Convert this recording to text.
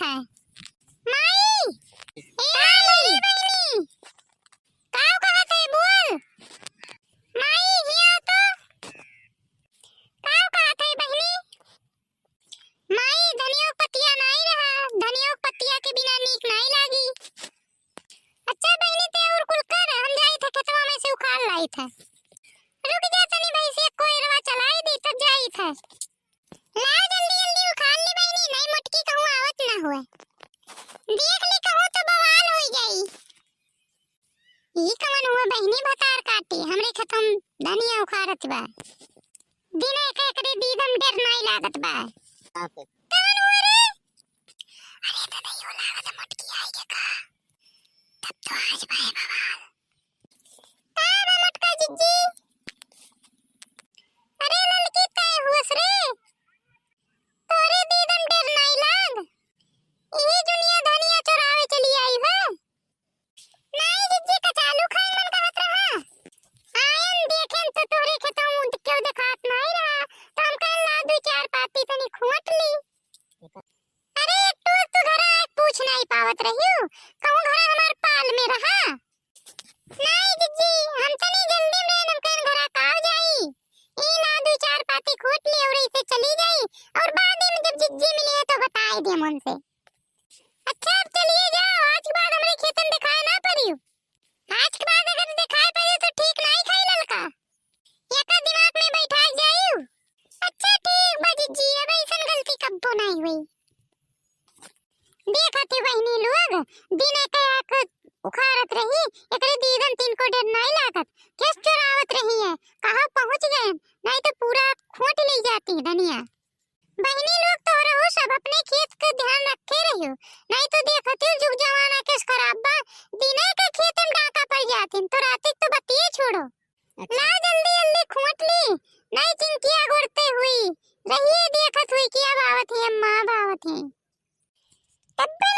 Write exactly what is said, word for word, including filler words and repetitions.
है। माई, ए माई, बहिनी, का कहत है बोल? माई, हिया तो। का कहत है बहिनी? माई, धनिया के पतिया नाई रहा, धनिया के पतिया के बिना नीक नाई लागी। अच्छा बहिनी, ते और कुल कर, हम जाई थे खेतवा में से उखाड़ लाई थे। रुक जा तनी भैंसिया कोयरवा चलाई दी, तब जाई थे। ला जल्दी जल्दी उखाड़ ली बहिनी, नहीं मोटकी कहूँ आवत ना हुए। देख ली कहूँ तो बवाल होई जाई। ई कवन हुआ बहिनी भतार काटी, हमरे खेतम धनिया उखाड़त बा। दिन एक एकरे दीदम डेर नाई लागत बा। कवन हुआ रे? अरे तो नहीं हो लागत मोटकी आई के का? तब तो आज बा बवाल। का बा मोटका जिज्जी? अरे ललकी तय हुअस रे। तोरे दीदम डेर नाई लाग। ई दुनिया धनिया चोरावे चली आई हो। नाई जिज्जी, कचालू खाए मन कहत रहा। आयन देखेन तो तोहरे खेतवा में केहू देखात नाई रहा, तो हम कहन ला दुई चार पाती तनी खोट ली। अरे एक टूर तू घरा एक पूछ नाई पावत रहियो, कहूँ घरा हमार पाल में रहा। नाई जिज्जी, हम तनी जल्दी में रहन, हम कहन घरा काव जाई। ई ला दुई चार पाती खोट ली और ऐसे चली जाई, और बाद में जब जिज्जी मिली है तो बताए दे हमसे। अच्छा, अब चलिए जाओ, आज के बाद हमरे खेतन दिखाए ना पड़ियो। आज के बाद अगर दिखाए पड़ियो तो ठीक नाई खाई ललका। एका दिमाग में बैठा जाइयो। अच्छा ठीक बा जिज्जी, अब ऐसन गलती कब्बो नाई हुई। देखत ही बहिनी लोग, दिन एक एक उखाड़त रही, एकरे दीदन तीन को डेर नाई लागत, केस चोरावत रही है, कहाँ पहुँच गए, नाई तो पूरा खोट ले जाती धनिया। बहिनी लोग, तोहरहू सब अपने खेत के ध्यान रखे रहियो, नहीं तो देखत ही जुग जमाना केस खराब बा, दिने के खेत में डाका पड़ जातिन, तो राती के तो बतिये छोड़ो। अच्छा। ला जल्दी जल्दी खोट ली, नहीं चिंकिया गोरते हुई रहिए, देखत हुई कि अब आवत ही अम्मा, अब आवत ही। तब्बे